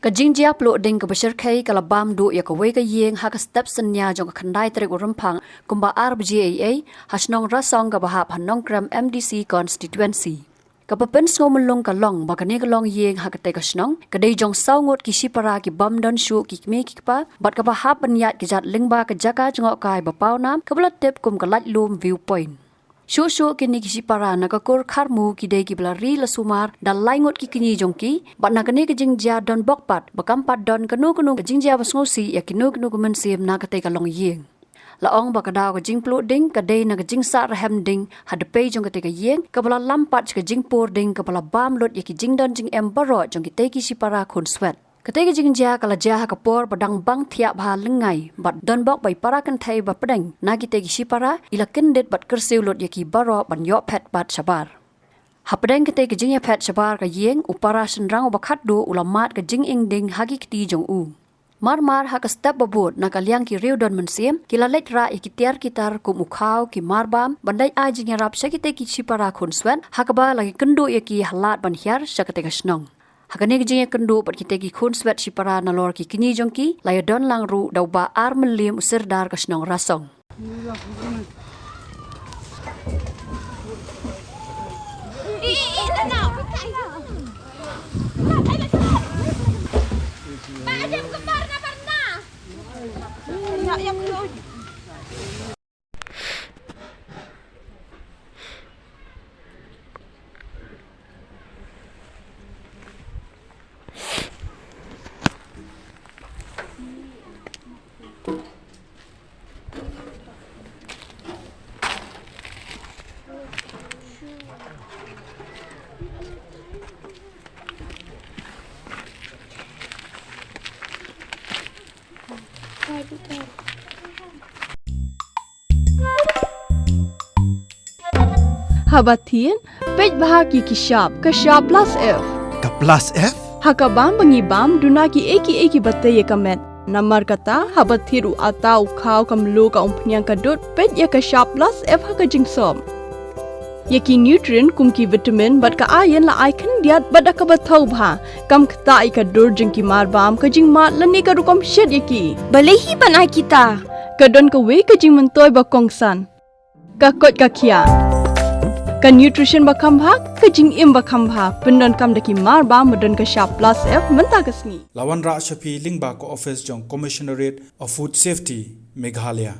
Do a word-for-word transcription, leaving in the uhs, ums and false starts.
Ka jingjia pluh ding kaba shyrkhei ka la bam duh ïa kawei ka ïing ha ka step synñia jong ka khyndai tarik u Rymphang kumba ar baje eiei ha shnong Rasong kaba hap ha Nongkrem M D C constituency. Kaba pynsngewmyllung ka long ba kane ka longïing ha katei ka shnong ka dei jong saw ngut ki shipara ki bym don shuh ki kmie ki kpa bad kaba hap ban ïaid kjat lyngba ka jaka jngohkai ba pawnam kaba la tip kum ka Laitlum View Point. Shuh shuh kine ki shipara na ka kur Kharmu ki dei kiba la ri la sumar da lai ngut ki kñi jong ki bad na kane ka jingjia don bok pat ba kam pat don kano kano ka jingjia ba sngewsih ïa kino kino ka mynsiem na katei ka longïing. La ong ba ka daw ka jingpluh ding ka dei na ka jingsah rhem ding ha dpei jong katei ka ïing kaba la lam pat sha ka jingpur ding kaba la bam lut ïa ki jingdon jingem baroh jong kitei ki shipara khunswet. Katei ka jingjia ka la jia ha ka por ba dang bang thiah bha lyngngai bad don bok ba i para kynthei ba pdeng na kitei ki shipara i la kyndit bad kyrsiew lut ïa ki baroh ban ïoh phet pat shabar. Hapdeng katei ka jingïaphet shabar ka ïing u para shynrang uba khatduh u la mad ka jinging ding ha ki kti jong u. Mar mar ha ka step ba bud na ka liang ki riew don mynsiem ki la leit rah ïa ki tiar ki tar kum u khaw ki marbam ban leit ai jingïarap sha kitei ki shipara khunswet ha kaba la ïakynduh ïa ki ha lad ban hiar sha katei ka shnong. Ha kane ka jingïakynduh bad kitei ki khunswet shipara nalor ki kñi jong ki la ïadon lang ruh da u Bah R Mylliem u Sirdar ka shnong Rasong. Haba thied, peit bha ki ki shap, ka shap plus F. Ka plus F? Ha ka bam ba ngi bam, duna ki ei ki ei kiba tei ïa ka met. Namar kata, haba thied u atta u khaw ka mluh ka umphniang ka dud, peit ïa ka shap plus F ha ka jingsop. Ïa ki nutrient kum ki vitamin bad ka iron la ai khyndiat bad da kaba thaw bha. Kam ktah ïa ka dur jong ki marbam, ka jingmad lane ka rukom shet ïa ki. Balei hi ban ai kita? Ka don kawei ka jingmyntoi ba kongsan. Ka koit ka khiah. Ka nutrition ba kham bha, ka jingim ba kham bha. Pyndonkam da ki marbam ba don ka shap plus F mynta ka sngi. La wanrah sha phi lyngba ka office jong Commissionerate of Food Safety, Meghalaya.